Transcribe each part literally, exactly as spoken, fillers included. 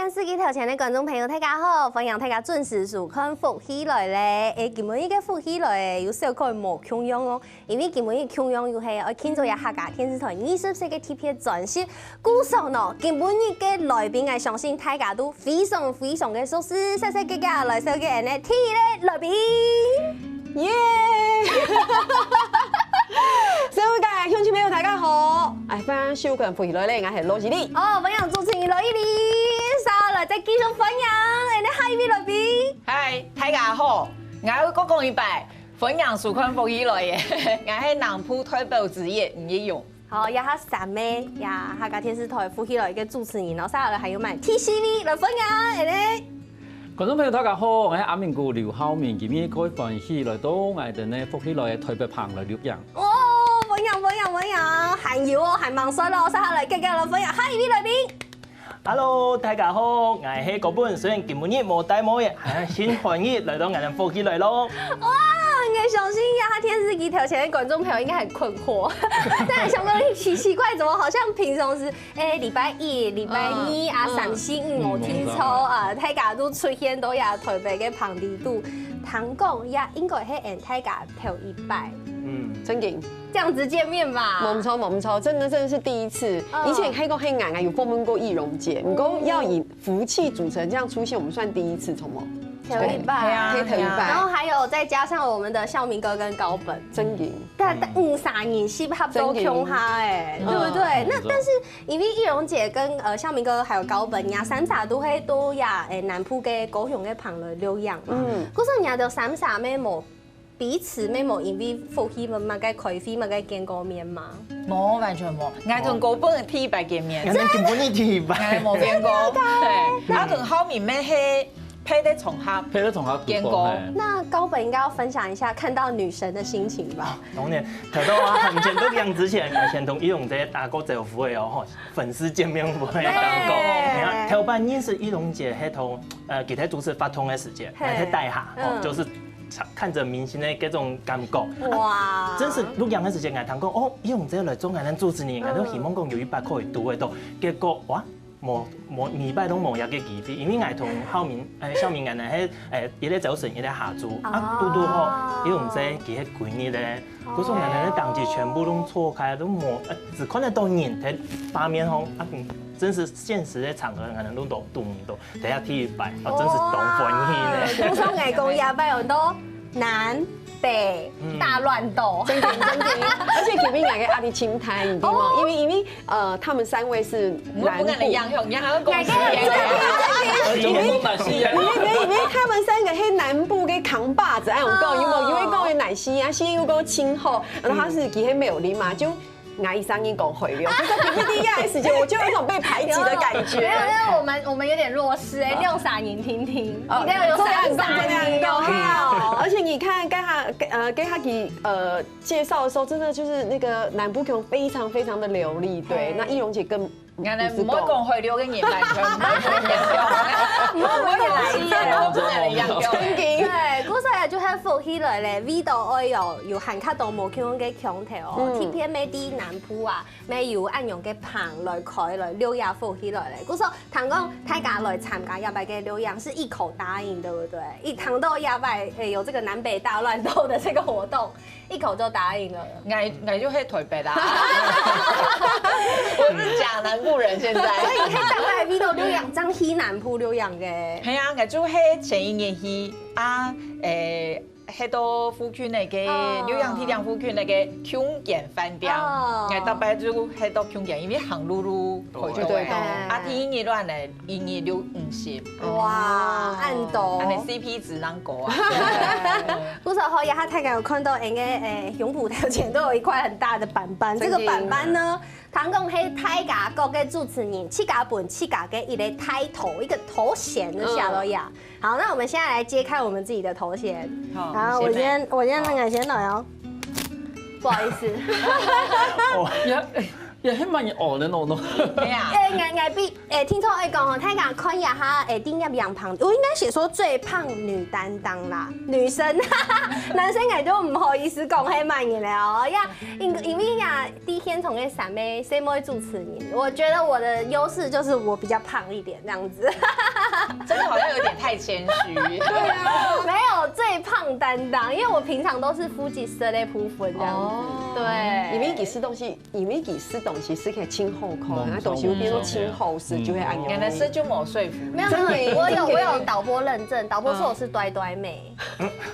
電視機頭前个觀眾朋友，大家好！歡迎大家準時收看《福氣來了》。欸，今晡日个《福氣來了》有小可無共樣哦，因為今晡日共樣又係愛慶祝一下客家電視台二十歲个特別專輯。故所呢，今晡日个來賓，𠊎相信大家都非常非常个熟悉，細細个个來紹介𠊎等个第一个來賓。耶！所有个鄉親朋友，大家好！哎，歡迎收看《福氣來了》，𠊎係羅一力。哦，歡迎主持人羅一力。接下來再繼續歡迎𠊎等个下一位來賓。嗨，大家好！𠊎愛再講一擺，歡迎收看《福氣來了》，𠊎係南部代表之一吳一蓉。好，這下三位，呀，客家電視台《福氣來了》个主持人，然後接下來還有麼个第四位來歡迎𠊎等个 觀眾朋友，大家好，𠊎係阿明哥劉浩明，今晡日蓋歡喜來到𠊎等个《福氣來了》个台北棚來錄影。哦，歡迎歡迎歡迎，還有哦，還吂煞咯，接下來遽遽來歡迎下一位來賓。Hello，大家好，𠊎係高本，雖然今晡日無戴帽仔，還係盡歡喜來到𠊎等《福氣來了》。哇，𠊎相信這下電視機頭前个觀眾朋友應該很困惑，但係想說，欸，奇奇怪，怎麼好像平常時 欸，禮拜一、禮拜二啊，嗯。三四五無定著啊，大家都出現到這台北个棚裡肚。聽講也應該係𠊎等大家頭一擺，嗯，正經。這樣子見面吧？無毋著，無毋著，真的真的是第一次。嗯。以前還講係𠊎，𠊎有訪問過易容姐，毋過要以福氣主持人這樣出現，我們算第一次，著無？頭一擺。對啊，頭一擺。然後還有再加上我們的孝明哥跟高本。正經。 但，但，嗯，三人適合到共下欸，真的。對不對？嗯，那，沒錯。但是因為易容姐跟，呃，孝明哥還有高本，你們三儕都會到這，欸，南部个高雄个棚來錄影嘛。嗯。故所你們三儕乜無，彼此乜無因為福氣麼个開會麼个見過面嗎？無，完全無。𠊎同高本第一擺見面。𠊎等今晡日第一擺。𠊎無見過。對，𠊎同孝明乜係 別个場合，別个場合見過。嘿。那高本應該要分享一下看到女神的心情吧？當然，頭到啊，還沒見到樣之前，先同易容姐打過招呼个哦，吼，粉絲見面會个感覺。對。你看，頭擺認識易容姐，係同，呃，佢在主持活動个時間，嘿。還在台下，哦，嗯。就是看著明星个這種感覺。哇。啊，真係錄影个時間，𠊎聽講，哦，易容姐來做𠊎等主持人，𠊎都希望講有一擺可以堵得到，結果，哇， 無，無，禮拜都無這個機會，因為𠊎同孝明，欸，孝明𠊎等係，欸，一個朝晨，一個下晝，啊，哦。堵堵好，因為𠊎等佢係歸日个，哦。故所𠊎等个檔期全部都錯開，都無，呃，只看得到人在畫面上，啊，嗯，真實現實个場合，𠊎等都堵，堵毋到，等下第一擺，啊，真係當歡喜呢。哦，故所𠊎講，這擺有到 南北大亂鬥。嗯。真的，真的。而且今晡日𠊎个壓力盡大，你知嗎？哦。因為，因為，呃，他們三位是南部。我不跟你一樣，一樣，好像公司一樣。因為，因為，因為他們三個係南部个扛把子，哎，𠊎講，有沒有？哦。因為講有南西啊，西又講清後，然後他是其實沒有禮貌，就 𠊎一儕人講會了，就是P P T个時間，我就有一種被排擠的感覺。沒有，沒有，因為我們，我們有點弱勢欸，哦。你有三人聽聽，哦，你這樣有三，這樣很棒，三人，這樣很棒。有沒有？而且你看，剛才，呃，剛才佢，呃，介紹的時候，真的就是那個南部腔非常非常的流利，對，嘿。那易容姐更，𠊎等毋會講會了个人，完全毋會講會了，毋會講會了，真的一樣。真的。對，故所就係福氣來了，味道愛有，有還較多無共樣个腔調哦，嗯。特別係在南部啊， 乜有恁樣个棚來開來錄影福氣來了。故所聽講大家來參加這擺个錄影是一口答應，對不對？一聽到這擺，欸，有這個南北大亂鬥的這個活動，一口就答應了。𠊎，𠊎就係台北啦。我是假南部人現在。所以你看，這擺video錄影，正去南部錄影个。係啊，𠊎就係前一日去啊，欸， 係到附近个，哦。錄影地點附近个共間飯店。哦。𠊎逐擺就係到共間，因為行路路會到个。對。啊，第一日亂呢，一日六五十。哇，恁多。恁呢C P值當高啊。故所吼，這下大家有看到𠊎个，欸，胸脯頭前都有一塊很大的板板，這個板板呢， 聽講係大家各个主持人自家分自家个一個title，一個頭銜就寫落呀。好，那我們現在來揭開我們自己的頭銜。好，好，我先，我先，那個先來哦。不好意思。哦。也還蠻有哦，那种东。对啊，哎，𠊎𠊎比哎，听众爱讲吼，大家看一下，哎，顶一样旁，我应该写说最胖女担当啦，女生，男生应该就不好意思讲黑蛮人了哦，呀，因因为呀，第一天从那三妹，谁不会主持人？我觉得我的优势就是我比较胖一点这样子，真的好像有点太谦虚。没有最胖担当，因为我平常都是腹肌色的部分这样子，哦对，因为其实东西，因为其实东西是可以清后口，猛那东西会变成清后是就会按原来是就没说服。没有没有，我有我有导播认证，导播说我是呆呆妹，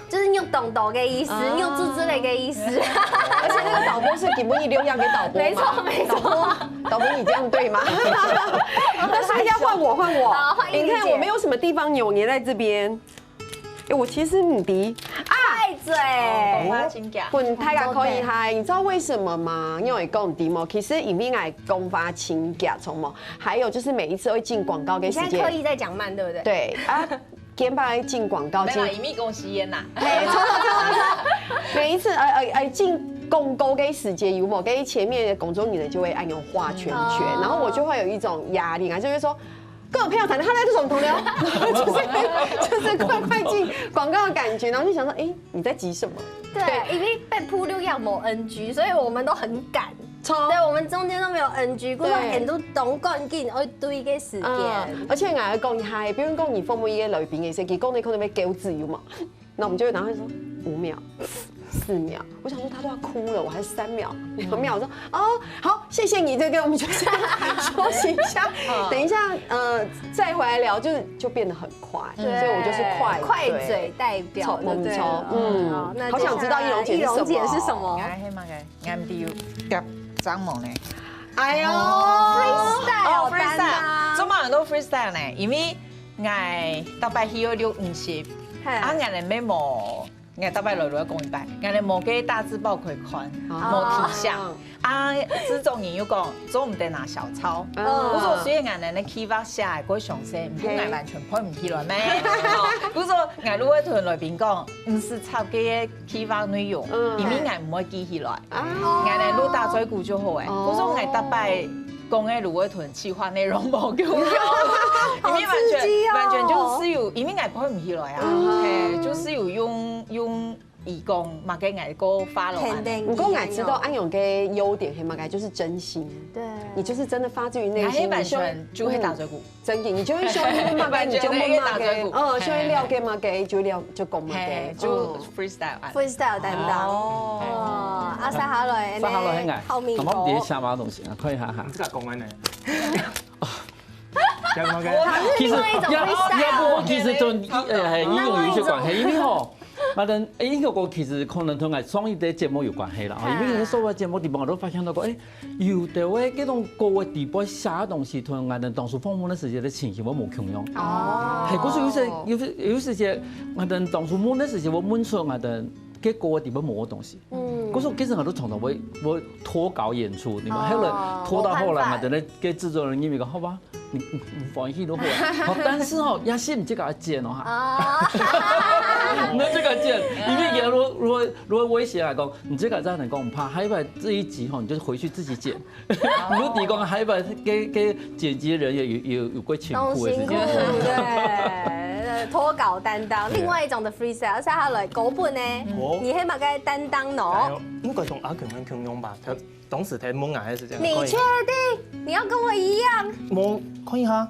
就是肉咚咚的意思，肉滋滋的个意思。而且那个导播是给不一流样给导播吗？没错没错导播，导播你这样对吗？但是要换我换我，好换你姐你看我没有什么地方扭捏在这边，哎，我其实很低。太嘴，花金甲，本太个可以嗨，你知道为什么吗？因为讲低嘛，其实因为爱讲话请假，从嘛，还有就是每一次会进广告跟时间，你现在刻意在讲慢，对不对？对啊，肩膀进广告进没啦，一密恭喜烟呐。没错，没错，没错。每一次，呃呃呃，进广告个时间有没有？跟前面的工作人员就会按用画圈圈，哦然后我就会有一种压力啊，就会说。跟我朋友谈谈，他在做什么同僚，就是就是快快进广告的感觉，然后就想说，哎，你在急什么？对，因为被铺路要某 NG，所以我们都很赶。超对，我们中间都没有 NG，故所很多懂赶紧要对个时间。嗯，而且我还讲一下，比如讲你服务一个来宾的时候，佢讲你可能会给我自由嘛，那我们就会拿出来说五秒、四秒。我想说他都要哭了，我还三秒、两秒，我说哦好，谢谢你，这个我们就先休息一下，等一下呃再回来聊，就是就变得很快，所以我就是快快嘴代表，超猛超，对了。嗯好，那好想知道易容姐是什么。易容姐是什么？哎，黑马个，俺们有夹张猛呢。哎呦， freestyle 哦担当，freestyle，做么很多 freestyle 呢？因为俺大概去要六五十，嘿啊，俺的眉毛，俺大概来来讲一擺，俺的毛个大字报可以看，哦毛体相。啊，制作人又讲做毋得拿小抄，嗯我说虽然俺的那 key 写个过详细，毋过俺完全背毋起来咩。哦，不过俺如果同来宾讲，毋使插个 key 内容，嗯因为俺毋会记起来。啊，俺的錄打嘴鼓就好诶，哦我说俺大概讲个如果同企划内容无共样，因为完全刺激哦完全就是有，因为俺背毋起来啊，嗯嘿，就是有用用义工嘛给俺个发了啊。肯定不过我知道安永个优点，黑马该就是真心，对，你就是真的发自于内心，俺黑完你就全就会打嘴鼓，真的，你就会说你嘛该，你就问嘛该，完全会打嘴鼓嗯，就会了解嘛该，就了就讲嘛该嘿，，就嗯 freestyle 啊。 freestyle 担当。哦哦，啊，接下来，接下来应该，好，面那么你孔。下马东西啊，看一下哈。自家讲个呢。讲个。其实另外一种也 freestyle 也不过其实跟呃，也有一些关系，因为吼，反正诶，应该讲其实可能同俺上一代节目有关系啦，因为有些所谓节目地方我都发现到过，诶，有的话这种歌的底部写的东西，同俺们当初访问的时间的情形，我无共样。哦嘿，可是有些有些有些些，俺们当初问的时间，我问出俺们这歌的底部无的东西。嗯可是其实俺都常常会会脱稿演出，你们后来拖到后来嘛，哦等那个制作人因为讲好吧，你你你欢喜都好啊，好，但是哦，也是你这个剪哦哈，啊，那这个剪，因为也如果如果如果威胁来讲，你这个这样能够怕，还有这一集哈，你就回去自己剪，如果提供还有给给剪辑人也有有有过辛都辛苦，苦的事情。对，脱稿担当。另外一种的 freestyle，接下来高本呢，哦你黑马该担当哎喏。呦，应该同阿肯很共样吧？他当时在问俺还是这样。你确定你要跟我一样？我看一下，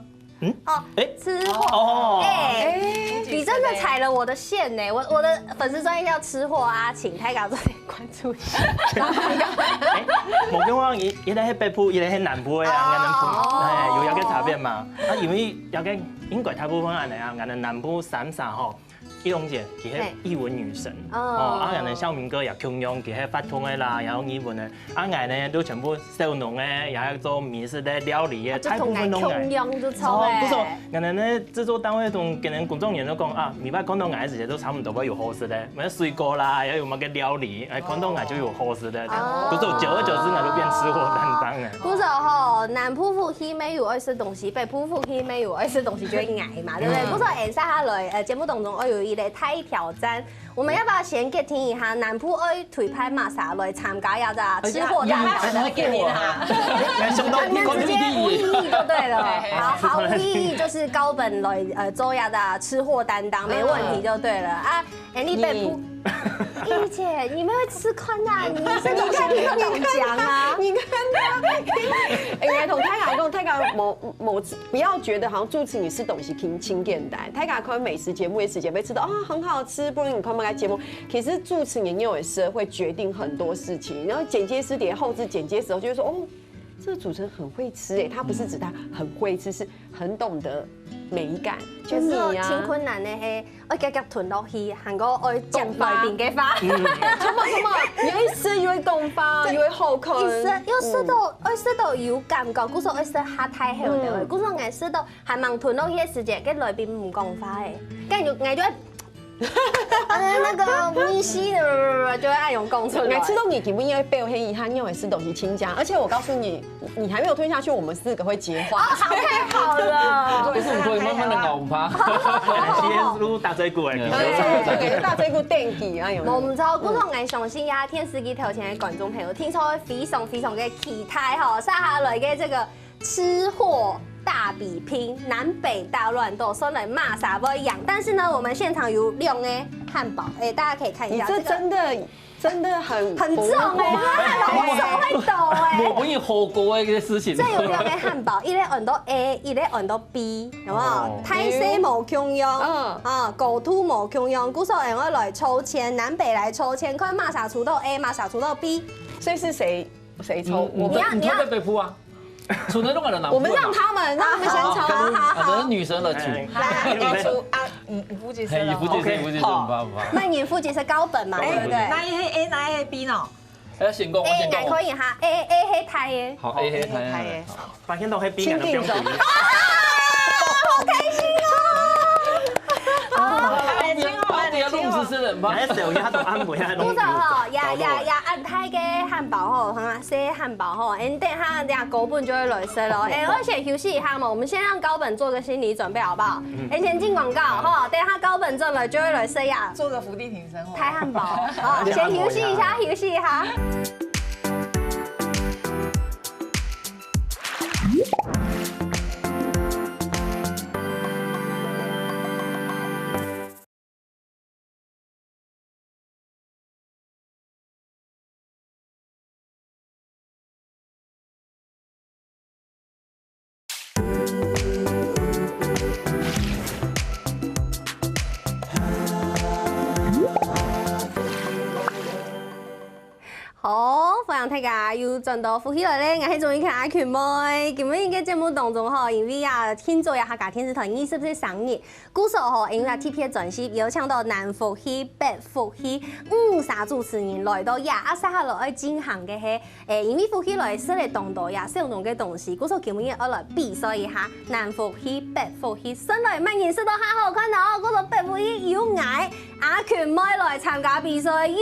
哦，哎吃货。哦，哎，你真的踩了我的线呢！我我的粉丝专页叫吃货阿晴，大家做点关注一下。哎，我跟我一一个是北部，一个是南部的啊，哦应该南部，哎，有一个差别嘛。啊，因为一个应该大部分人啊，俺的南部三沙吼，一龙姐，其实嘿艺文女神，哦哦，啊，俺的孝明哥也共样，其实发通的啦，然后英文的，啊，俺呢都全部小农的，也要做美食的料理的，就大部分都俺。同俺共样就错哦，哎。不错，俺的那制作单位同跟人工作人员都讲啊，每摆看到俺的时间都差不多要有好食的，有水果啦，要有么个料理，哎，看到俺就有好食的，哦不是，久而久之俺就变吃货担当了。不是吼，南部福氣沒有愛食東西，北部福氣沒有愛食東西就會矮嘛，對不對？嗯不過，接下來，呃，節目當中，我有的大挑戰。我们要不要先决定一下，南部爱推派么儕来参加呀？这吃货大挑战？哎呀，你们怎么决定啊？想到你们直接无异议就对了。好，毫无异议，就是高本来呃做呀的吃货担当，没问题就对了啊。哎，你北部。一姐，你们会吃看啊？你是东西你都敢讲啊？你看他，哎，同大家讲，大家某某不要觉得好像主持人吃东西挺挺简单，大家看美食节目的时间会吃到啊很好吃，不然你看那个节目，其实主持人也有时候会决定很多事情，然后剪接师点后置剪接的时候就会说哦。这个主持人很会吃哎，他不是指他很会吃，是很懂得美感，就就是是你啊。真困难的嘿，爱夹夹吞落去，还过爱讲来宾个话。什么什么，有一吃又会讲话，又会好看。意思要食到，愛食到有感覺，故所愛食下太後个，故所𠊎食到還吂吞落去个時節，个來賓毋講話誒，跟住𠊎就會，呃，那個咪西的，就會愛用講出來。每次都你根本因為背後黑一他，你有也是東西親家，而且我告诉你，你還沒有吞下去，我們四個會接話。哦，好，太好了。不是很多慢慢的熬趴。先入大嘴骨哎，對，給大嘴骨電擊啊，有沒有？我毋知，故所𠊎相信呀，電視機頭前的觀眾朋友，聽說會非常非常的期待吼，接下來个這個吃貨大比拼，南北大亂鬥，算來麼儕會贏。但是呢，我們現場有兩個漢堡，哎，大家可以看一下，你這真的真的很很重哎，漢堡手會抖哎。我不會火鍋的一個事情。這有兩個漢堡，一個安到A，一個安到B，有沒有？哦大細無共樣，嗯啊，高度無共樣，故所𠊎來抽籤，南北來抽籤，看麼儕抽到A，麼儕抽到B。所以是誰誰抽？嗯我們你要你抽北部啊，抽那種的南部啊。我們讓他們讓他們先抽。好好好啊，都是女生的抽。哎來，要抽啊，嗯，你負責嘿，先咯。你負責，你負責，你負責，好。你負責，你負責。那你負責是高本嘛，對不對？哪一个A，哪一个B呢？哎，先講，我哎，先講。𠊎可以哈，A A黑台耶。好，A黑台。發現到黑冰啊，清定的不要好開心哦！啊，不要弄死人吧。來小丫頭安慰啊，不錯吼，呀呀呀，恁大个漢堡吼，哈，細漢堡吼，恁等下等下高本就會來食咯。哎，我先休息一下嘛，我們先讓高本做個心理準備好不好？哎，先進廣告吼，等下高本轉來就會來食呀。做個伏地挺身哦。大漢堡，好，先休息一下，休息一下。好，歡迎大家又轉到福氣來了，𠊎係鍾意看阿群妹。今日个節目當中吼，因為啊，慶祝呀客家電視台二十歲生日，故所吼，因為啊特別專輯邀請到南福氣、北福氣五儕主持人來到呀，啊，接下來愛進行个係，誒，因為福氣來食了當多呀，相同个東西，故所今日愛來比賽一下，南福氣、北福氣，先來麼人食到較好看哦，故所北福氣由𠊎 阿群妹來參加比賽喲！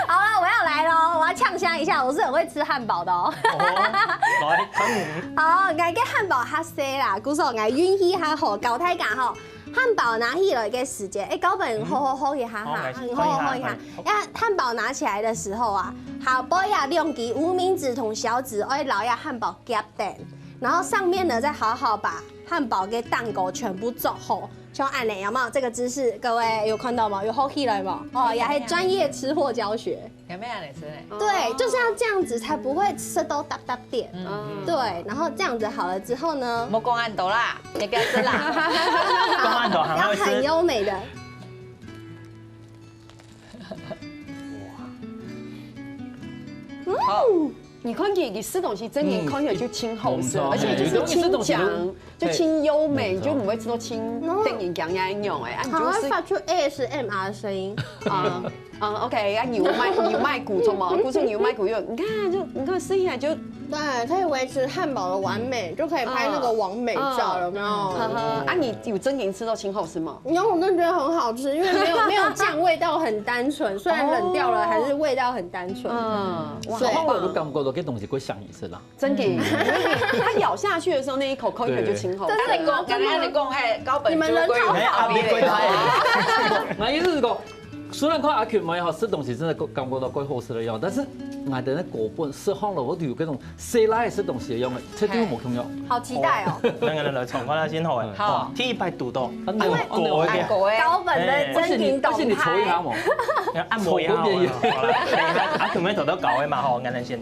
好了，我要來了，我要嗆聲一下，我是很會吃漢堡的哦。來，看你。好，𠊎个漢堡較細啦，故所𠊎運氣較好，教大家吼。漢堡拿起來个時節，哎，高本好好好一下哈，好，來，好好好一下好。呀，漢堡拿起來的時候啊，好，不要兩支無名指同小指，愛摎呀漢堡夾等，然後上面呢再好好把漢堡个蛋糕全部做好。 像恁呢，有沒有這個姿勢？各位有看到嗎？有好起來嗎？哦，也還專業吃貨教學。有沒有人吃呢？對，就是要這樣子，才不會吃到嗒嗒點。嗯，對，然後這樣子好了之後呢，莫講恁多啦，你不要吃啦。講恁多，很然後很會吃。優美的。好，你看佢，佢食東西真的看起來就清好食，嗯而且就是清香，就清優美，就毋會食到清得人驚呀樣哎，啊，你好，就是會發出A S M R的聲音。啊啊，OK，啊，牛麥牛麥骨怎麼？不是牛麥骨又，你看就你看吃起來就對，可以維持漢堡的完美，就可以拍那個完美照，嗯有沒有？呵呵，啊，你有真的吃到清好食嗎？然後我真的覺得很好吃，因為沒有沒有醬，味道很單純。雖然冷掉了，還是味道很單純。嗯，哇，對好棒我都感覺到這東西會想一次啦。真的，它咬下去的時候那一口口感就清真的假的？剛才你講，嘿，高本你們人好好欸。哎，阿明過來。我意思是講，雖然看阿群妹吼，食東西真的感覺到怪好食的樣，但是𠊎等个高本食好了，𠊎都有該種細倈仔食東西的樣仔，絕對無共樣。好期待哦。來來來，來，重看下先好欸。好。第一擺堵到，啊，因為，啊，高个。高个。高本的真經懂他欸。而且你，而且你抽一下嘛。按摩一下好了，好了。啊，準備走到高个嘛，吼，𠊎等先。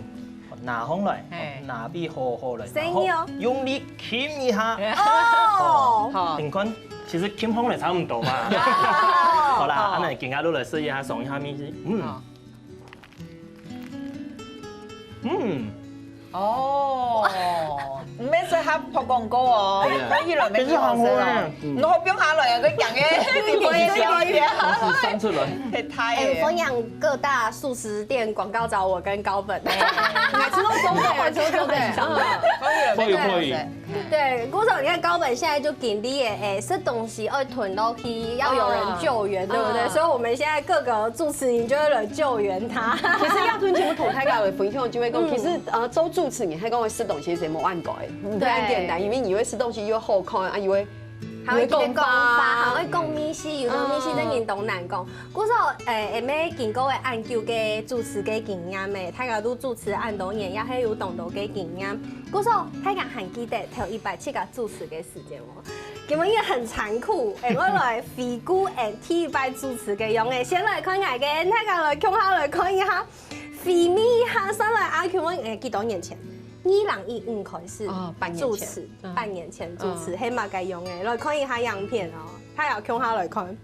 拿上來，嘿。拿畀好好來，然後用力撳一下。哦。好。你看，其實撳上來差不多嘛。哦。好啦，哦。恁樣今下就來試一下，送一下味緒。嗯。好。嗯。哦。毋係食客拍廣告哦，哎呀。看起來無幾好食哦。其實很好欸。你好放下來啊，佢講个，你不會笑一下。老師上出來。太太耶。哎，分享各大素食店廣告找我跟高本。哎，你吃到中的，吃到中的，嗯。可以了，可以，可以。對，故所你看高本現在就緊張耶，哎，食東西愛吞落去，要有人救援，對不對？哦。所以我們現在各個主持人就會來救援他。其實亞吞節目同大家分享就會講，嗯。其實，呃，做主持人，還講食東西係無恁該，嗯，對。很簡單，因為你會食東西又好看，啊，又會還會講話，還會講味緒，有的味緒真經當難講。故所，誒，因為經過个恁久个主持个經驗誒，大家都主持恁多年，也係有當多个經驗。故所，大家還記得頭一擺自家主持个時間無？今晡日很殘酷，誒，𠊎來回顧誒第一擺主持个樣誒，先來看𠊎个，大家來共下來看一下，回味一下，算來阿Q問誒幾多年前？二零一五開始哦，半年前。主持。 嗯。半年前主持，哦。係麼个樣誒？來看一下樣片哦，大家共下來看。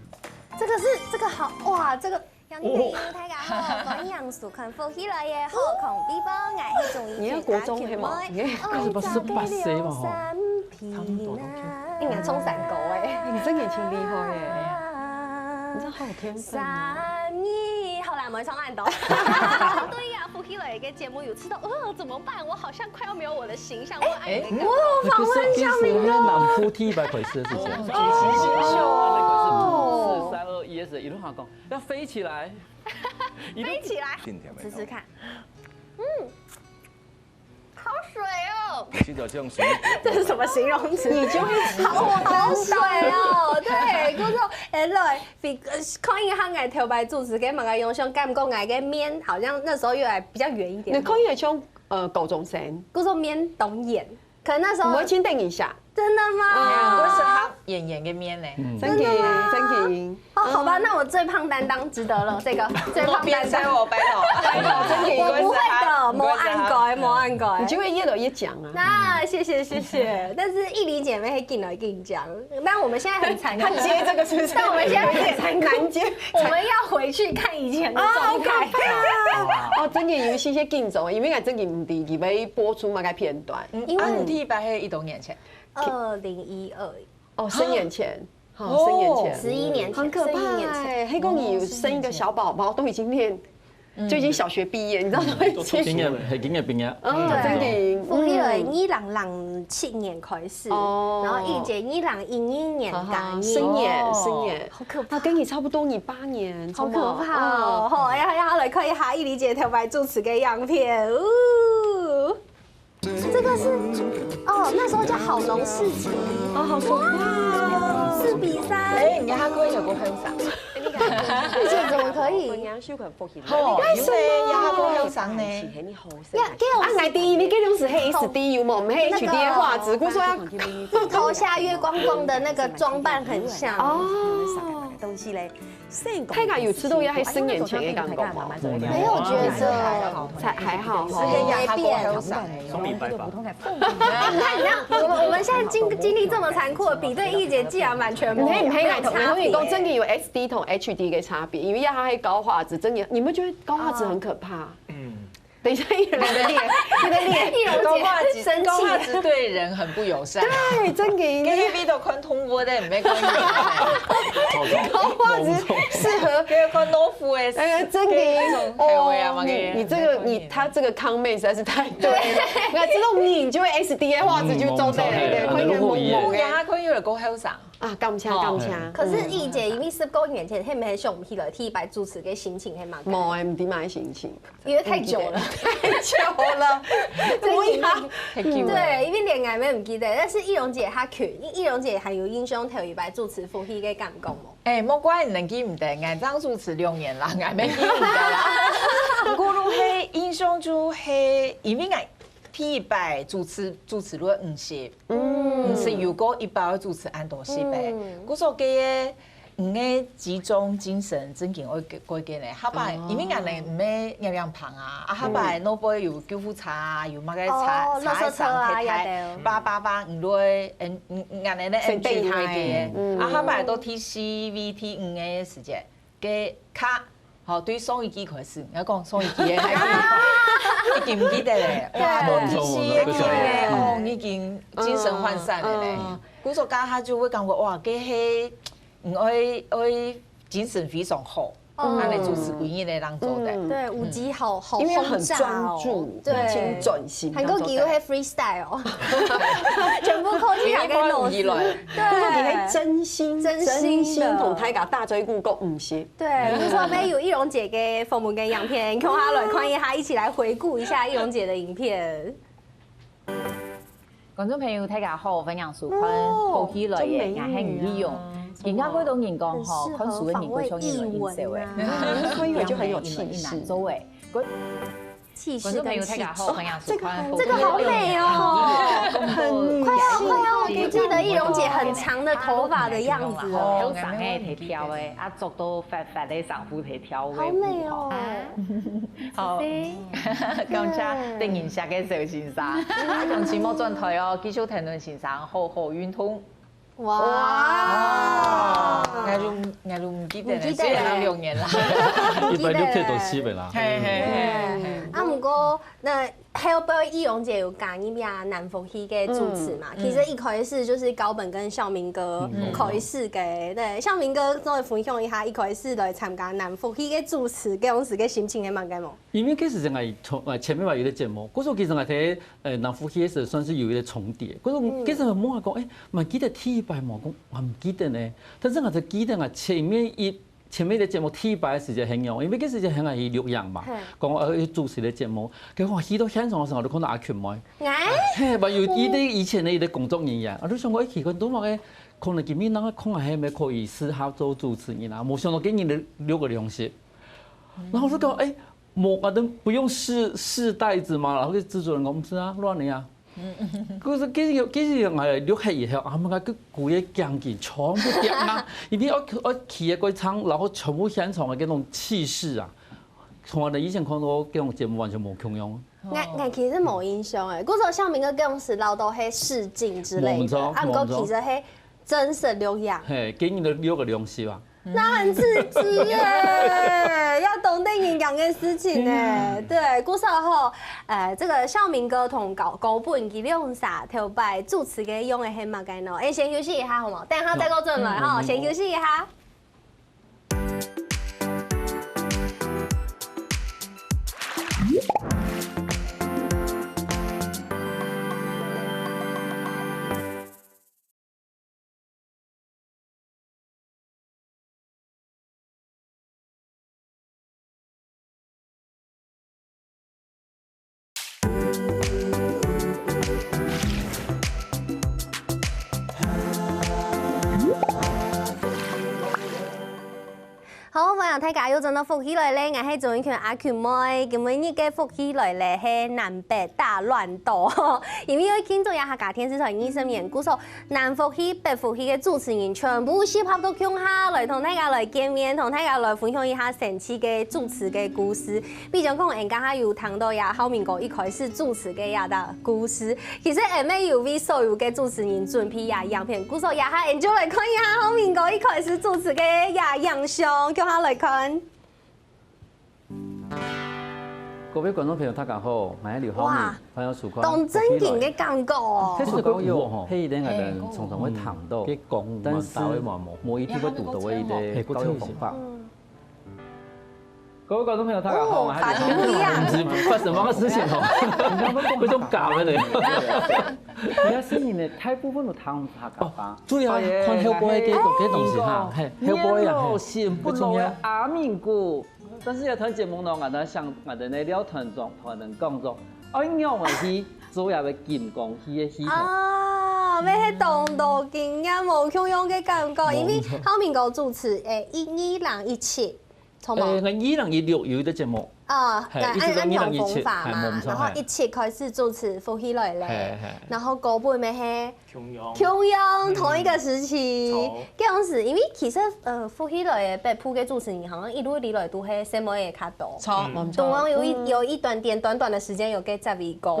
這個是，這個好，哇，這個楊麗萍，哦。大家好，歡迎收看《福氣來了》好康微博，𠊎係鍾怡君。你係國中係無？阿Q妹。你係，哦，這不是八歲嘛，吼。差不多都應該衝三高誒。你真的挺厲害耶。你真好有天分哦。三二，好啦，毋會唱恁多。對呀，《福氣來了》个節目有吃到，呃，怎麼辦？我好像快要沒有我的形象，我愛那個。哎，哇，訪問鄉民歌。那個是，那個是南部第一擺開始的事情。哦，那個是五四三二一的時候，一路上講要飛起來，一路飛起來，試試看。嗯，好水哦。你去找這種水。這是什麼形容詞？你就會好，好水哦。對，就是說，哎，來，比，呃，看一下𠊎頭擺主持个麼个樣，像感覺𠊎个面好像那時候又還比較圓一點。你看起來像，呃，高中生。故所面當圓，可能那時候，我們請等一下。真的嗎？嗯。哎呀，我是他圓圓个面呢。嗯。真的嗎？真的。哦，好吧，嗯。那我最胖擔當值得了，這個最胖擔當。莫變衰哦，拜託。拜託，真的。我不會的，莫恁該，莫恁該。你就會越來越強啊。那，謝謝，謝謝。但是義理姐妹會緊來緊講，那我們現在很殘酷。她接這個是不是？但我們現在很殘酷。難接。我們要回去看以前的狀態。哦，好可怕。哦，真的有一些些緊張，因為𠊎真的毋知佢會播出麼个片段。嗯，因為啊，你第一擺係幾多年前？二零一二。哦，十年前，哈，哦。十年前。十一年前，很可怕欸，十一年前。還講你有生一個小寶寶，都已經念，嗯。就已經小學畢業，你知道都已經。經驗，係經驗畢業。嗯，對。真的，福氣來了，嗯。二零零七年開始，哦。然後義理姐二零一二年加入。好好，十年，哦。十年。好可怕。啊，跟你差不多，你八年，好可怕哦。差不多。嗯。好，要，要來看一下義理姐頭擺主持个樣片，嗚。 這個是，哦，那時候叫好農市集。哦，好可怕哦。哇，四比三。哎，你看他故意有個分享。義姐怎麼可以？好，因為呀，他故意有分享呢。呀，給我啊，𠊎知，你這種係H D有無？毋係H D个畫質，故所要頭下月光光的那個裝扮很像。哦。東西嘞。 大家有試著也係十年前个感覺無？沒有覺得。才，還好吼。時間也還過後生。你看，你看，我們，我們現在經，經歷這麼殘酷的比對，義姐竟然完全無，毋係，毋係，𠊎同，沒有差別。𠊎同你講，真的有S D同H D个差別，因為佢係高畫質，真的，你們覺得高畫質很可怕？嗯。 等一下，你的臉，你的臉。高畫質，生氣。高畫質對人很不友善。對，真的。給你比到看動物的，沒關係。高畫質適合。給我看老虎的，哎，真的。給那種海龜啊嘛，哦，你，你這個，你，他這個comment實在是太對了。對。那這種你就會S D的畫質就做對了，嗯，對，可以很懵懵的。對，他可以有个過後生。啊，感謝，感謝。可是怡姐，因為十過年前，係毋係想毋起來第一擺主持个心情係麼个？無欸，毋知麼个心情。因為太久了。太久了，真的嗎？太久了。對，因為連𠊎也毋記得，但是怡蓉姐她去，怡蓉姐還有印象頭一擺主持福氣个感覺無？欸，莫怪你能記毋得，𠊎正主持兩年啦，𠊎也記毋得啦。毋過就係印象就係，因為𠊎第一擺主持，主持就五十，嗯。五十有過一擺主持恁多十擺，嗯。故所个五个集中精神真經愛過个呢。下擺，哦。因為𠊎呢，毋係月亮棚啊，啊，下擺，嗯。外背有救護車啊，有麼个車，哦，車上垃圾車啊，太太，也都。叭叭叭，五類，嗯，嗯，嗯，恁呢呢，生病，N G他个，嗯。啊，下擺到第四位、第五个時節，个卡 好，對上一季開始，𠊎講上一季个，已經毋記得咧。哇，對。都第四个季咧，哦，已經精神渙散了咧。嗯，嗯。故所該下就會感覺，哇，該係，嗯，愛，愛精神非常好，嗯。恁呢主持歸日个人做得。嗯。對，有機好，好轟炸哦。因為很專注，對。已經專心，還過佢又係freestyle哦，全部靠自家个腦子。因為無人記錄。對。不過佢係真心，真心的。真心同大家打嘴鼓，講毋係。 對，毋錯，也有怡蓉姐个訪問个影片，共下來看一下，一起來回顧一下怡蓉姐的影片。觀眾朋友，大家好，歡迎收看哦，福氣來了，真美女啊。𠊎係怡蓉。今天幾多人講吼，很適合看書个人就像人有音色欸。訪問藝文啊。嗯，所以我就很有氣勢。做欸。 氣勢跟氣質。觀眾朋友，大家好，歡迎收看。這個好美哦，很女性。快要，快要不記得怡蓉姐很長的頭髮的樣子哦。後生个提挑欸，啊，著到闊闊个衫褲提挑个。好美哦。好，感謝得人惜个小先生。啊，恭喜莫轉台哦，繼續跈等先生，好好運動。 哇！𠊎就，𠊎就毋記得了，毋記得了。雖然有兩年啦。一百六十多集了啦。嘿，嘿，嘿，嘿。啊，毋過，該後背怡蓉姐有加入啊南福戲个主持嘛，嗯，其實一開始就係高本跟孝明哥開始个，嗯。對，孝明哥做分享一下一開始來參加南福戲个主持，該當時个心情係麼个無？因為該時節𠊎從，呃，前面嘛有個節目，故所其實𠊎在 呃，南福戲个時算是有一個重疊。可是，嗯。其實問𠊎講，欸，還記得第一擺無？講，𠊎毋記得呢。但是𠊎就記得𠊎前面一，前面个節目第一擺个時節很勇，因為該時節還愛去錄影嘛，嘿。講，呃，主持个節目。結果去到現場个時候，𠊎就看到阿群妹。欸？嘿，還有佢个以前个一個工作人員，𠊎就想講，欸，奇怪，做麼个可能今日哪个空閒，還可以私下做主持人啊？無想到今日就錄个東西。然後我就講，欸， 無，啊，都不用試，試袋子嘛。然後製作人講，毋係啊，亂个啊。可是其實，其實，哎，錄好以後，啊，𠊎个骨个頸筋全部跌啊，因為我，我企个過長，然後全部現場个那種氣勢啊，從來以前看到這種節目完全無共樣。𠊎，𠊎其實無印象欸，故所孝明哥該種係老到係試鏡之類个，無錯，啊，毋過其實係真實錄影。嘿，今日就錄个東西吧。 那很刺激耶，要懂得人講个事情呢。對，故所吼，呃，這個孝明哥同高，高本佢兩儕頭擺主持个樣个係麼个呢？欸，先休息一下好無？等下再過轉來吼，嗯，嗯，嗯。先休息一下。 好，歡迎大家又轉到福氣來了，𠊎係周英權阿群妹。今晡日个福氣來了係南北大亂鬥，因為愛慶祝一下客家電視台二十年，故所 南福戲、北福戲个主持人全部集合到共下來，同大家來見面，同大家來分享一下生趣个主持个故事。比將講，𠊎等下有聽到這孝明哥一開始主持个這兜故事。其實𠊎等有為所有个主持人準備這影片，故所這下𠊎等就來看一下孝明哥一開始主持个這影像，共下來看。 各位觀眾朋友，大家好，𠊎係劉孝明，哇，歡迎收看。當正經个感覺哦。這首歌有吼，係以前𠊎等常常會聽到，嗯，但是無一定會堵到位个教育方法。嗯。各位觀眾朋友，大家好，哦，話題不一樣。毋知發生麼个事情哦，有種假个呢。你看新人呢，大部分都聽客家話。對啊，看後背个東个東西哈，嘿，後背啊，嘿，不重要。阿明哥，但是要談節目呢，俺在想，俺在那聊團長，團長講說，哎，仰會去做一個金光戲个戲份？啊，乜係當多經驗無共樣个感覺，因為浩明哥主持誒，一二零一七。 錯無？誒，我二零一六有一個節目，啊，嘿，對，一直到安安二零一七，同風法嘛，嘿，無錯，然後一七開始主持福氣來了，嘿，嘿。然後高本乜係共樣。共樣同一個時期錯，該樣時，因為其實呃福氣來了北部个主持人好像一路以來都係細妹个較多。錯，嗯無錯。中央有一有一段點短短的時間有給十一個，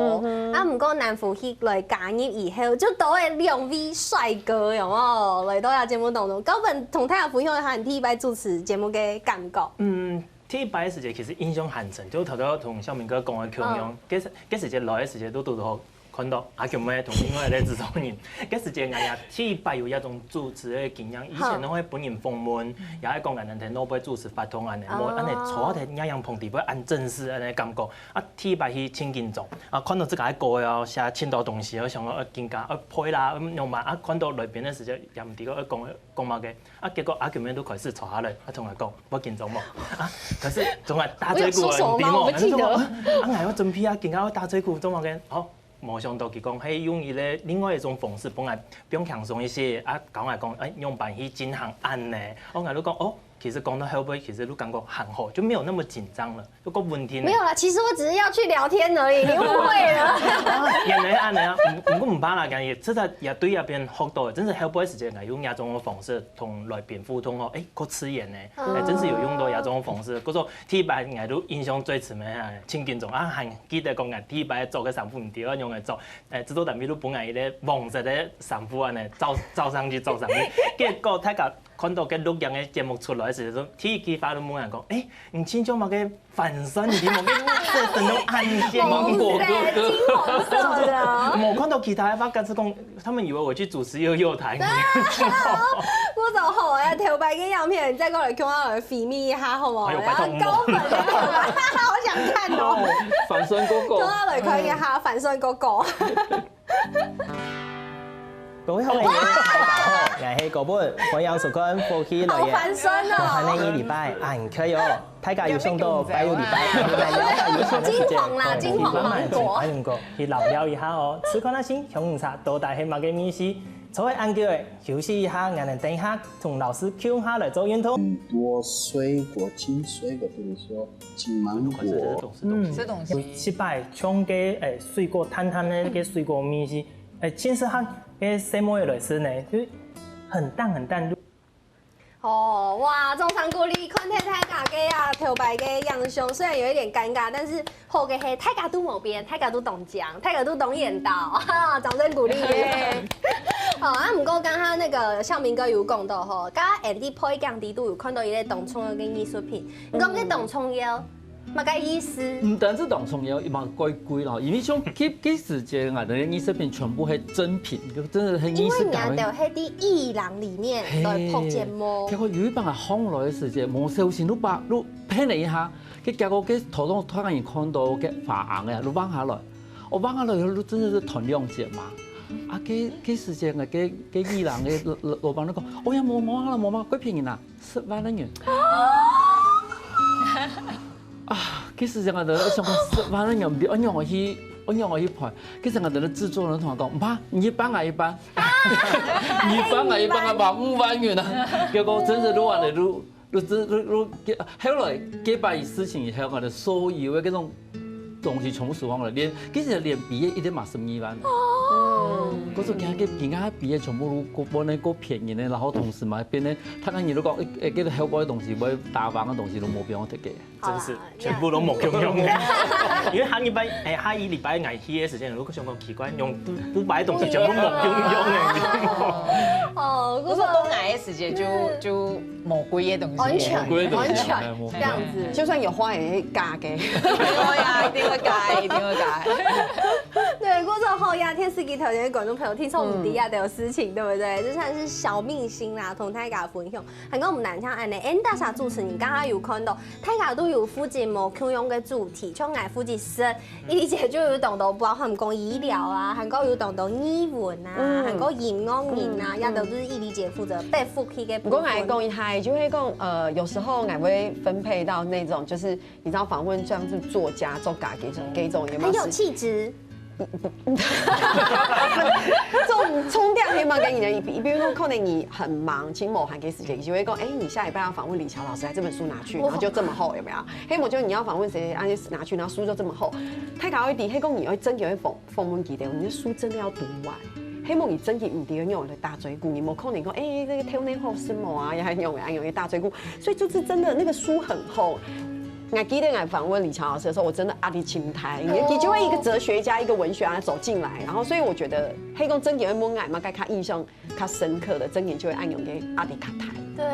啊，毋過南福氣來加入以後，就都係兩位帥哥，有無？來到這節目當中，高本同大家分享一下你第一擺主持節目个感覺。嗯，第一擺个時節其實印象還深，就頭頭同小明哥講个共樣，該時該時節來个時節都堵到看到阿強妹同另外一個製作人，該時節𠊎也第一擺有一種主持个經驗，以前都會分人訪問，也係講恁樣在外背主持活動恁樣，無恁樣坐在恁樣棚底背恁正式恁樣感覺，啊，第一擺去盡緊張，啊，看到自家个稿要寫盡多東西，我想講呃緊張，呃背啦，呃仰般，啊，看到來賓个時節也毋知講呃講講麼个。 啊，結果阿強妹都開始坐下來，啊，同𠊎講，無緊張無？啊，可是總愛打嘴鼓，我有收手嗎？你知無？我不記得。啊，𠊎愛準備啊，緊張愛打嘴鼓，做麼个？好，無想到佢講，嘿，用一個另外一種方式，分𠊎放輕鬆一些，啊，教𠊎講，哎，仰般去進行恁呢？哦，𠊎就講，哦，其實講到後背，其實就感覺還好，就沒有那麼緊張了。 有个問題呢。沒有啦，其實我只是要去聊天而已，你誤會了。原來恁樣啊，毋毋過毋怕啦，感覺真的也對那邊學到，真是後背時間啊，用這種方式同來賓互動哦，哎，夠自然呢，哎，真是有用到這種方式。故所第一擺𠊎都印象最深个啊，盡緊張啊，還記得講啊，第一擺著个衫褲毋知愛仰般著，哎，製作單位都分𠊎一個黃色个衫褲恁樣，罩罩上去，罩上去，結果大家看到个錄影个節目出來時，就第一句話都問𠊎講，哎，你親像麼个 反酸，你知無？跟色等都暗線。芒果哥哥。金黃色的。我看到其他个話，該時講，他們以為我去主持幼幼台。我就好啊，頭擺个影片，你再過來共下來filmi一下，好無？哎呦，拜託然後高本个頭擺，好想看哦。反酸哥哥共。下來看一下，反酸哥哥。各位好朋友，大家好，𠊎係高本，歡迎收看《福氣來了》。好寒酸哦武漢个一禮拜，恁快哦！大家有想到拜六禮拜，來了解有什麼時間？金黃啦金黃芒果哎，用過，去遶尞一下哦。試看下先，香茶到底係麼个味緒？坐在恁久个，休息一下，𠊎等等一下同老師共下來做運動。很多水果，青水果，比如說青芒果，這東西。有一擺像个誒水果，淡淡个个水果味緒，誒，盡適合个細妹來食呢，就很淡很淡。哦，哇，掌聲鼓勵，看忒大家个啊，頭擺个影像，雖然有一點尷尬，但是好个係，大家都無變，大家都當靚，大家都當緣投，哈，掌聲鼓勵耶！哦，啊，毋過剛剛那個孝明哥有講到吼，剛剛Andy背景底肚有看到一個當重要个藝術品，你講个當重要，麼个意思？毋單止當重要，伊嘛貴貴咯，因為像該該時節，𠊎等个藝術品全部係真品，就真的係因為你藝術家个。都係在藝廊裡面來拍節目結。果有一擺啊，䟘來个時節，無小心，就把就偏了一下，佢結果佢頭上突然間看到个花紅啊，就放下來，我放下來以後，就真的是斷兩截嘛。啊，該該時節啊，該該藝廊个老老老闆就講，哦呀，無無啦，無嘛，幾便宜啊，十萬个銀。啊，該時節啊，就想講十萬个銀，毋知愛仰般去，愛仰般去賠。該時節啊，就製作人同我講，毋怕，你一半啊一半，你一半啊一半啊，把五萬銀啊。結果真是錄完了錄，錄錄錄錄，後來該擺事情以後，我的所有的這種東西全部輸光了，連其實連畢業一點嘛十二萬。哦，可是今天今天畢業全部都過，本來過便宜的，然後同時嘛變得，他看你如果誒誒，這個後背的東西，會打房的東西都無變我得給。 真是全部都無共樣个。因為下禮拜，哎，下一禮拜𠊎去个時間，如果想講奇怪，用不不擺東西全部無共樣个。哦，不過講𠊎 時節就就魔鬼个東西，魔鬼个東西，完全完全這樣子。就算有花也會假个。一定會啊，一定會假，一定會假。對，過之後呀，電視機頭前的觀眾朋友，聽說我們底下都有事情，對不對？這算是小秘辛啦，同大家分享。還有我們南昌安的 Enda 莎主持人，剛剛有看到，大家都有負責無共樣的主題，像𠊎負責食， 一理姐就有當多包含講醫療啊，還過有當多藝文啊，還過音樂人啊，也都是一理姐負責背負起个部分。毋過𠊎講一下，就會講，呃，有時候𠊎會分配到那種，就是你知道訪問像是作家、作家這種，這種有沒有？很有氣質。這種衝掉可以嗎？給你的，比比如說可能你很忙，請某涵給時間，你就會講，哎，你下禮拜要訪問李喬老師，來這本書拿去，然後就這麼厚，有沒有？黑某就你要訪問誰，啊，拿去，然後書就這麼厚。太高一點，黑公你要真給訪 訪問佢兜，你个書真的要讀完。希望你真个毋知个樣來打嘴鼓，你無可能講，哎，這個頭腦好什麼啊，也還用啊用个打嘴鼓，所以就是真的那個書很厚。我記得我訪問李喬老師的時候，我真的壓力盡大，因為佢就會一個哲學家、一個文學家走進來，然後所以我覺得，黑公真个會問𠊎嘛，該較印象 較深刻的，真个就會恁樣个壓力較大。對，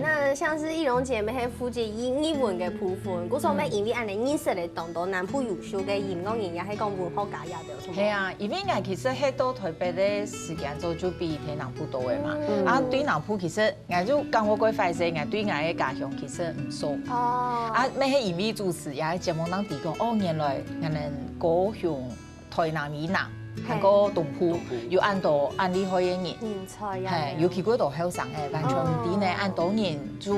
那像是易容姐妹係負責英英文个部分，故所乜因為恁樣認識了當多南部優秀个音樂人，也係講文學家也都有。係啊，因為𠊎其實係到台北个時間做就比在南部多个嘛，啊，對南部其實𠊎就感覺過壞勢，𠊎對𠊎个家鄉其實毋熟。哦，啊，乜係因為主持也係節目當中講，哦，原來𠊎等高雄 台南以南，還過東部有恁多恁厲害个人，人才啊，係，尤其過多後生个，完全毋知呢，恁多人就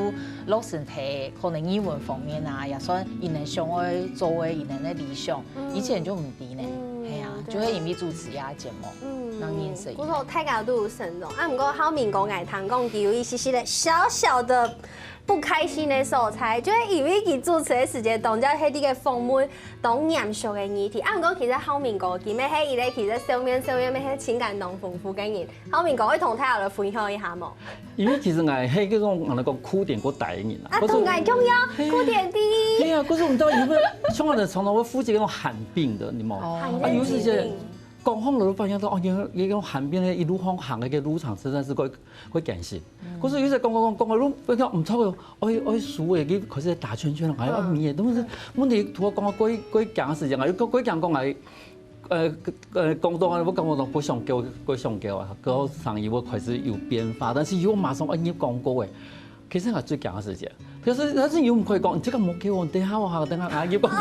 落身體，可能語文方面啊，也算佢等想愛做个，佢等个理想，以前就毋知呢，係啊，就係因為主持這節目，嗯，讓認識。故所大家都有成長，啊，毋過浩明哥𠊎聽講佢有一些些个小小的 不開心个所在，就係因為佢主持个時間當中係這個訪問當嚴肅个議題。啊，毋過其實浩明哥佢乜係一個其實笑面笑面乜係情感當豐富个人。浩明哥會同大家來分享一下無？因為其實𠊎係該種𠊎來講哭點過大个人啊，啊，同𠊎共樣，哭點低。係啊，可是我們知道有個像我們常常會負責那種罕病的，你知道嗎？啊，有時間講好了，發現到哦，原來那種罕病的一路上行的一個路程，實在是會會感謝。可是有時講講講講，都不知道毋錯个。 愛愛輸个，佢開始打圈圈，還愛咪个，都是問題。同我講過過講个時間啊，又過過講講來，呃呃，講到啊，我感覺到過想叫過想叫啊，過生意我開始有變化，但是又馬上愛入廣告个。其實我最驚个時間，可是但是又毋可以講，你這個莫給我，等下我哈，等下啊入廣告。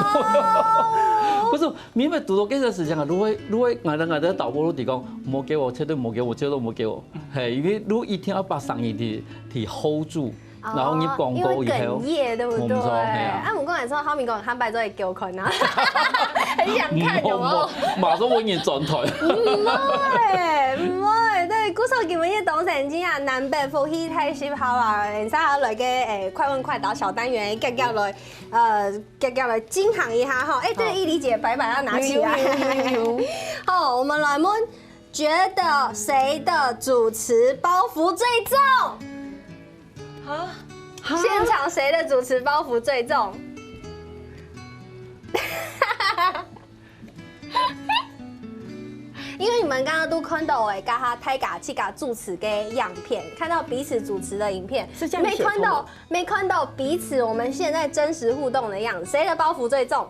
不是，明明堵到這個時間啊，如果如果俺的俺的導播都提供，莫給我，絕對莫給我，絕對莫給我，嘿，因為如果一定要把生意提提 hold 住。 然後你廣告以後，因為哽咽，對不對？我們說，嘿啊。啊，我跟你說，浩明哥很坦白做一給我看啊，很想看，有沒有？馬上我給你轉台。毋會，毋會，對，故所今日當神經啊，南北福氣太適合啊，接下來个誒快問快答小單元，遽遽來，呃，遽遽來進行一下哈。哎，對，一理姐白板要拿起來。好，我們來問，覺得誰的主持包袱最重？ 啊，現場誰的主持包袱最重？因為你們剛剛都看到誒，剛剛大家自家主持个影片，看到彼此主持的影片，是這樣寫錯嗎？沒看到，沒看到彼此我們現在真實互動的樣子，誰的包袱最重？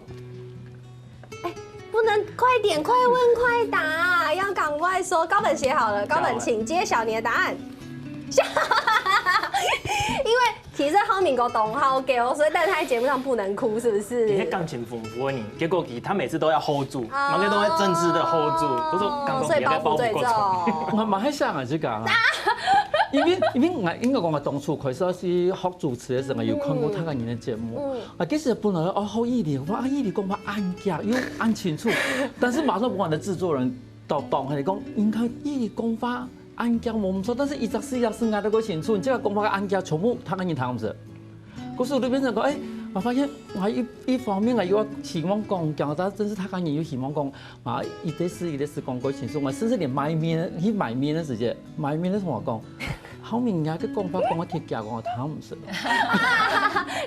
哎，不能，快點，快問快答，要趕快說。高本寫好了，高本請揭曉你的答案。因為其實浩明哥當好笑，所以但是他在節目上不能哭，是不是？你看感情豐富的人，結果他每次都要hold住，啊，每個都會真實的hold住。我說，剛剛所以包袱最重。你的包袱過重。我嘛還想啊，這個啊，因為因為我應該講，我當初開始是學主持的時候，有看過他个人的節目。 啊，其實本來哦，好一點，哇，一點講話恁遽又恁清楚，但是馬上把我的製作人到當，他講應該一點講話恁遽無毋錯，但是一隻字一隻字壓得過清楚，你這個講話恁遽，全部他跟你談毋識。可是我就變成講，哎，我發現我一一方面啊，又要希望講講，但真是他跟你又希望講啊，一個字一個字講過清楚，我甚至連買麵，去買麵的時間，買麵的同我講。 好明啊，這講法講个忒遽，講个聽毋識。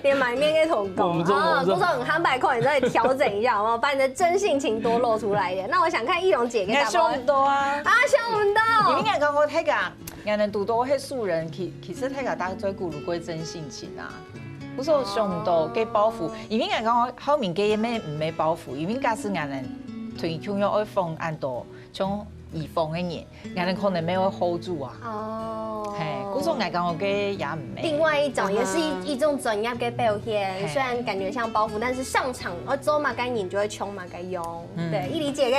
連買麵个同工，我們做，我們做。不錯，很坦白，可能再調整一下，好不好？把你的真性情多露出來一點。那我想看易容姐跟大家，應該想不到啊。啊，想不到。你應該跟我那個啊， 𠊎等堵到係素人，其其實大家大家做顧慮過真性情啊。故所想毋到該包袱，因為𠊎講孝明該也毋係包袱，因為假使𠊎等同佢共樣愛訪恁多像怡豐个人，𠊎等可能無法hold住啊。哦，係，故所𠊎講該也毋係。另外一種，也是一一種專業个表現，係，雖然感覺像包袱，但是上場要做麼个人就會衝麼个樣。 嗯，對，一理解个。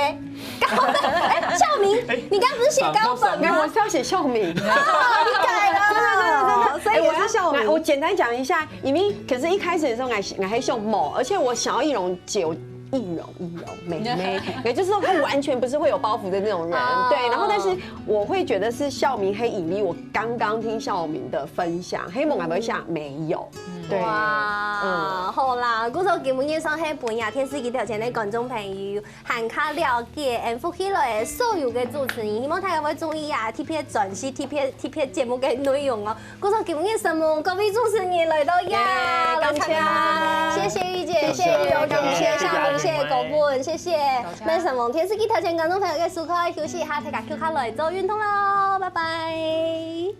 高分，哎，孝明，你剛剛不是寫高分嗎？我是要寫孝明。哦，你改了。真的，真的，真的。所以我是孝明。哎，我要，我簡單講一下，因為可是一開始的時候，我還，我還秀某，而且我想要一榮姐，我一榮，一榮，美眉，也就是說她完全不是會有包袱的那種人。哦。對，然後但是我會覺得是孝明很引力，我剛剛聽孝明的分享，黑猛還沒下，沒有。對，哇，嗯。好啦，故所今晡日算係分這電視機頭前个觀眾朋友 還較了解，嗯，福氣來了所有个主持人，希望大家會注意啊，特別專心，特別，特別節目个內容哦。故所今日承蒙各位主持人來到呀，耶，來參加。感謝。謝謝玉姐，謝謝玉友，感謝，謝謝，謝謝，謝謝國文，謝謝。感謝。來承蒙電視機頭前觀眾朋友个收看，休息一下，大家繼續來做運動咯，拜拜。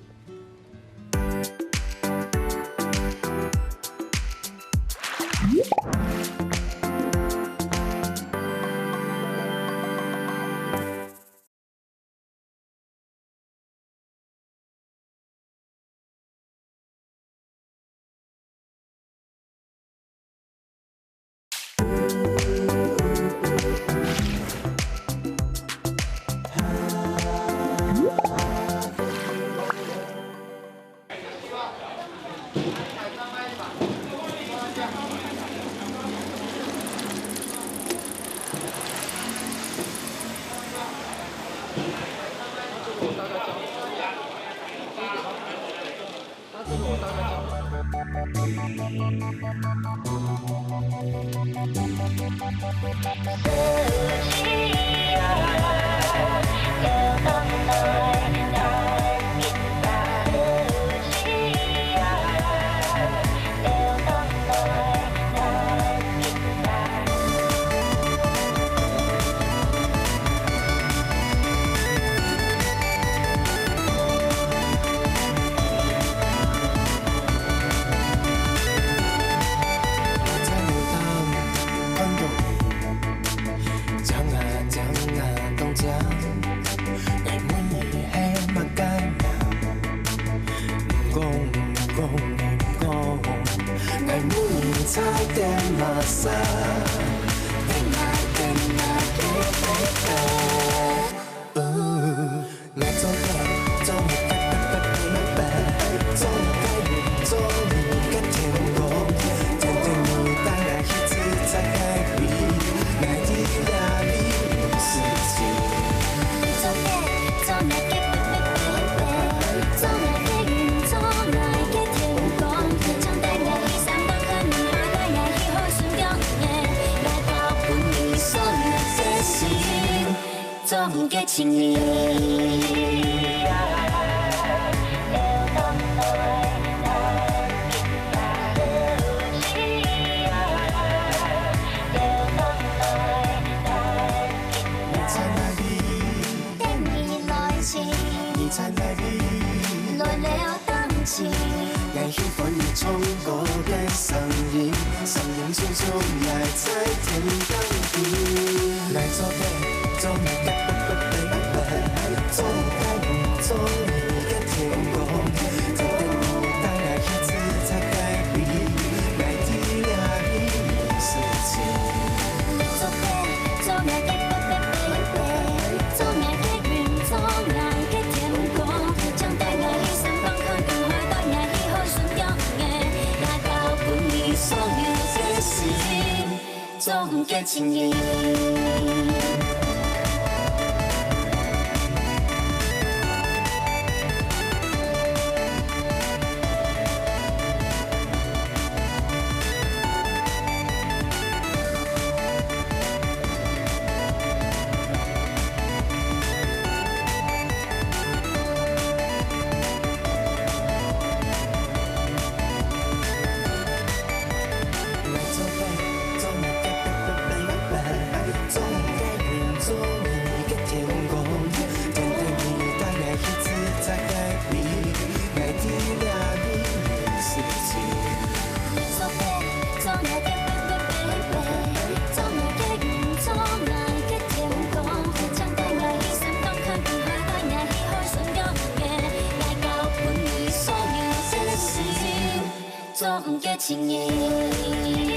都毋叫情人。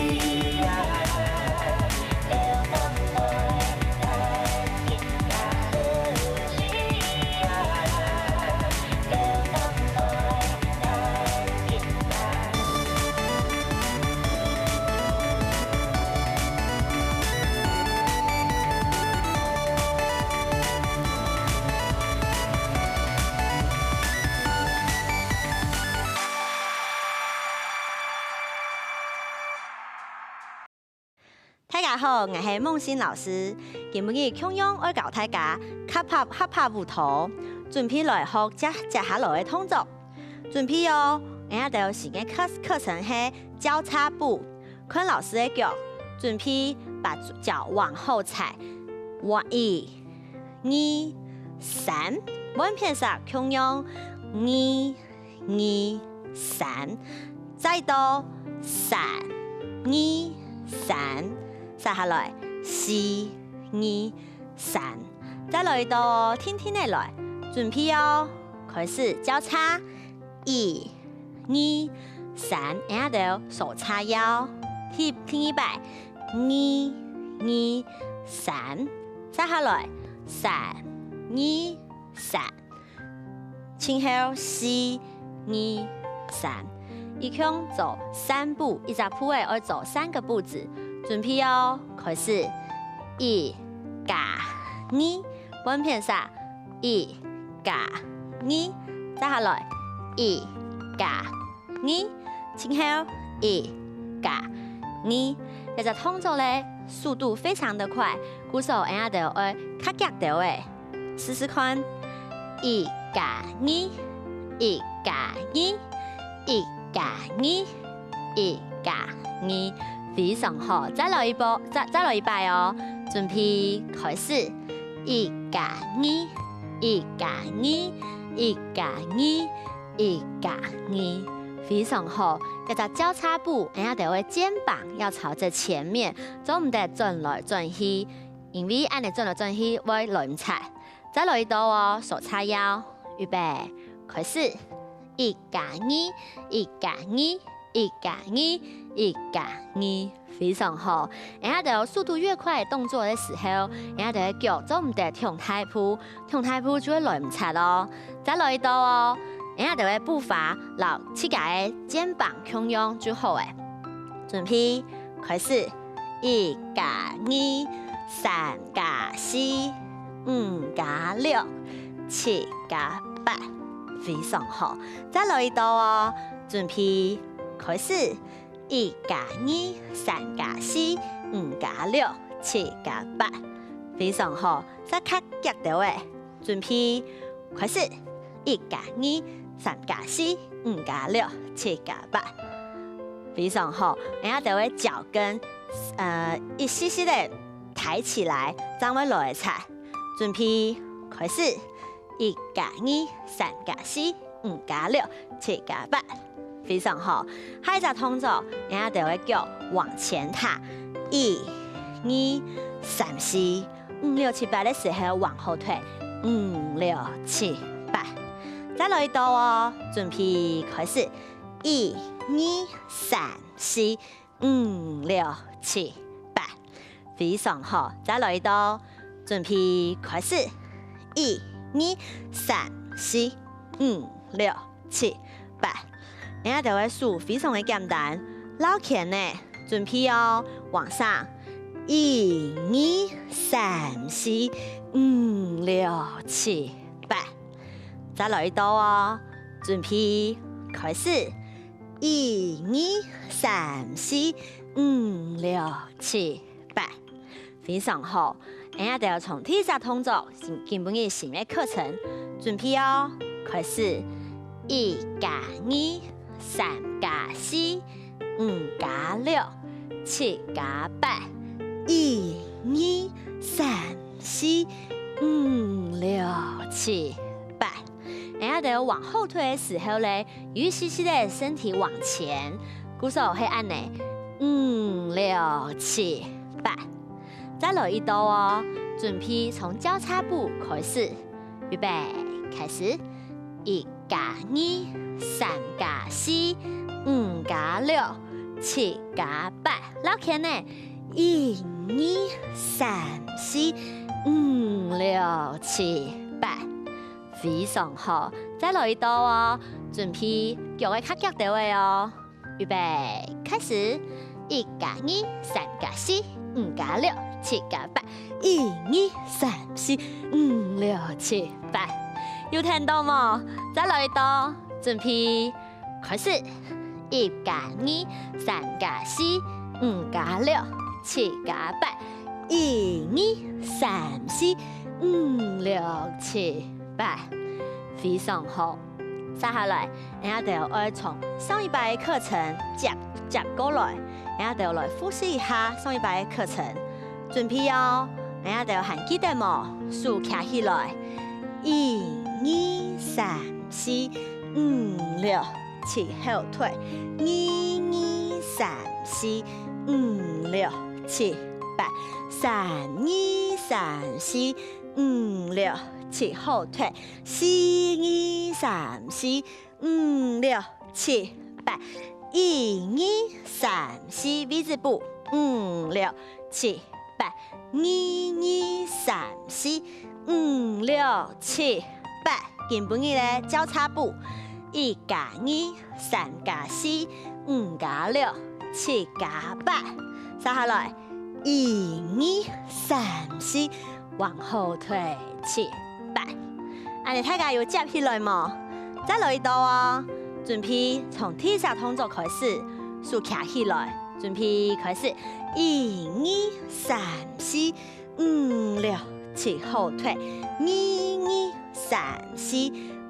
大家好，𠊎係孟欣老師。今晡日共樣愛教大家合拍合拍舞蹈，準備來學接接下來个動作。準備哦，𠊎兜新个課課程係交叉步。看老師个腳，準備把腳往後踩，往一、二、三，換片時共樣，二、 二、三，再到三、二、三，續下來四、二、三，再來到定定仔來，準備哦，開始交叉，一、二、三，𠊎兜手叉腰，第第二擺，二、二、三，續下來三、二、三。 前後四、二、三，一共做三步，一隻步仔愛做三個步子。準備哦，開始，一加二，換片時，一加二，續下來，一加二，前後，一加二。這隻動作呢，速度非常的快，故所𠊎兜愛較遽兜仔。 試試看，一加二，一加二，一加二，一加二，非常好。再來一步，再再來一擺哦。準備開始，一加二，一加二，一加二，一加二，非常好。這隻交叉步，𠊎兜个肩膀要朝著前面，做毋得轉來轉去。 因為恁仔轉來轉去會來毋掣。再來一到哦，手叉腰，預備，開始，一加二，一加二，一加二，一加二，非常好。𠊎兜速度越快个動作个時候，𠊎兜个腳做毋得動大步，動大步就會來毋掣哦。再來一到哦，𠊎兜个步伐摎自家个肩膀共樣就好了。準備，開始。 一加二，三加四，五加六，七加八，非常好。再來一到哦，準備，開始。一加二，三加四，五加六，七加八，非常好。再較遽兜仔，準備，開始。一加二，三加四，五加六，七加八。 非常好，𠊎兜个腳跟，呃，一息息仔抬起來，正會來掣。準備，開始。一加二，三加四，五加六，七加八。非常好，下一隻動作，𠊎兜个腳往前踏，一、二、三、四，五、六、七、八个時候往後退，五、六、七、八。再來一到哦，準備，開始。 一、二、三、四、五、六、七、八。非常好，再來一到，準備開始。一、二、三、四、五、六、七、八。𠊎兜个手非常个簡單，繞圈仔，準備哦，往上。一、二、三、四、五、六、七、八。再來一到哦，準備開始。 一、二、三、四、五、六、七、八。非常好，𠊎兜從第一隻動作，今晡日新个課程，準備哦，開始。一加二，三加四，五加六，七加八。一、二、三、四、五、六、七、八。 𠊎兜往後退个時候咧，有一息息仔身體往前，故所係恁仔，五、六、七、八。再來一到哦，準備從交叉步開始，預備，開始。一加二，三加四，五加六，七加八。老圈仔，一、二、三、四、五、六、七、八。非常好，再來一到哦！準備，腳愛較遽兜仔哦！ 預備，開始！一加二，三加四，五加六，七加八。一、二、三、四、五、六、七、八。有聽到無？再來一到，準備，開始！一加二，三加四，五加六，七加八。一、二、三、四、五、六、七、八。非常好！ 接下來，𠊎兜愛從上一擺个課程接，接過來，𠊎兜來複習一下上一擺个課程。準備哦！𠊎兜還記得無？手擎起來！一、二、三、四、五、六，揤後腿。二、二、三、四、五、六、七、八。三、二、三、四、五、六、揤後腿。 四、二、三、四、五、六、七、八。一、二、三、四，位置步。五、六、七、八。二、二、三、四、五、六、七、八。今晡日个交叉步，一加二，三加四，五加六，七加八。接下來，一、二、三、四， 往後退七八。恁呢大家有接起來無？再來一到哦！準備從第一隻動作開始，手擎起來，準備開始！一、二、三、四、五、六、七，後退。二、二、三、四、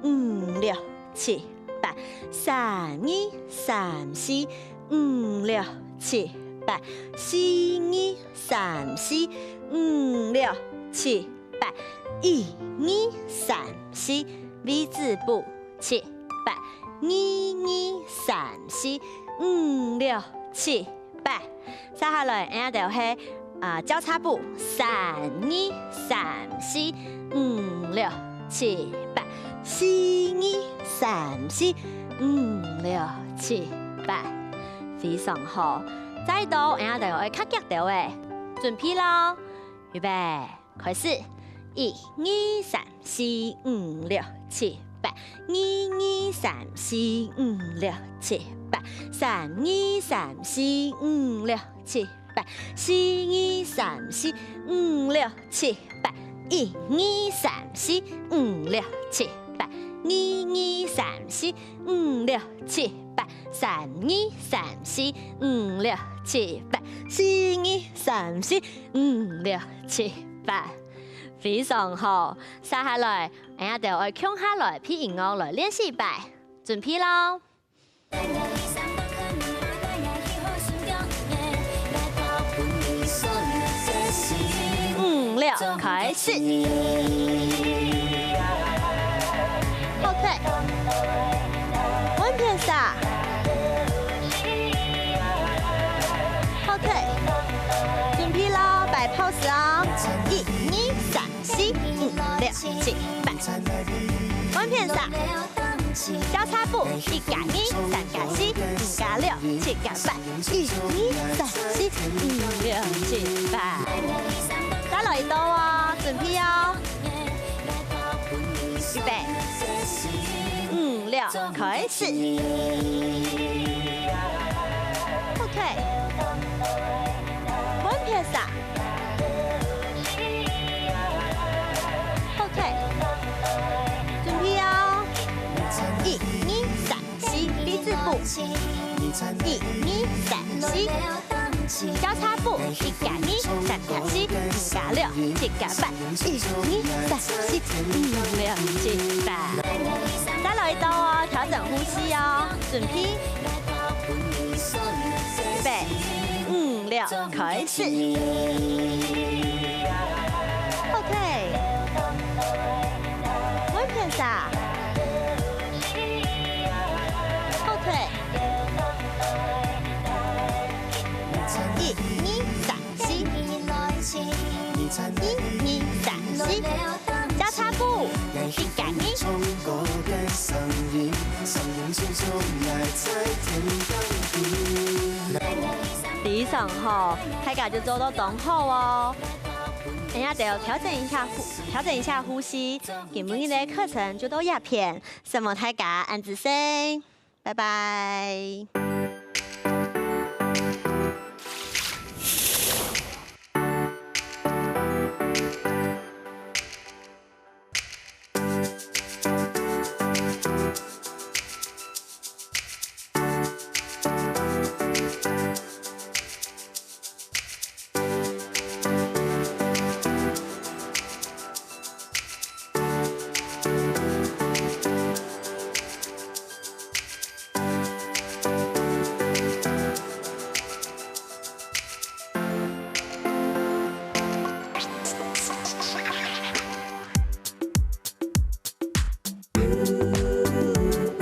五、六、七八。三、二、三、四、五、六、七八。四、二、三、四、五、六、七八。一、二、三、四，位置步七八。二、二、三、四、五、六、七八。接下來，𠊎兜係，啊，交叉步，三、二、三、四、五、六、七八。四、二、三、四、五、六、七八。非常好！再到，𠊎兜愛較遽兜仔，準備囉！ 預備，開始！一、二、三、四、五、六、七、八。二、二、三、四、五、六、七、八。三、二、三、四、五、六、七、八。四、二、三、四、五、六、七、八。一、二、三、四、五、六、七、八。二、二、三、四、五、六、七、八。三、二、三、四、五、六、七、八。四、二、三、四、 五、六、七、八。非常好！接下來，𠊎兜愛共下來配音樂來練習一擺。準備囉！五、六，開始！ 後退。換片撒。後退。準備囉，擺pose哦！一、二、三、四、五、六、七、八。換片撒。交叉步，一加二，三加四，五加六，七加八。 一、二、三、四、五、六、七、八。再來一到哦，準備哦！預備，五、六，開始！後退，換片撒！後退，準備哦！一、二、三、 四，位置步。一、二、三、四。交叉步，一加二，三加四，五加六，七加八。一、二、三、四、五、六、七、八。再來一到哦，調整呼吸哦，準備。預備，五、六，開始。後退。換片撒。 後退。一、二、三、四。一、二、三、四。交叉步，一加二。非常好，大家就做到當好哦。恁樣就調整一下呼，調整一下呼吸。今晡日个課程就到這片，承蒙大家，恁仔細，拜拜。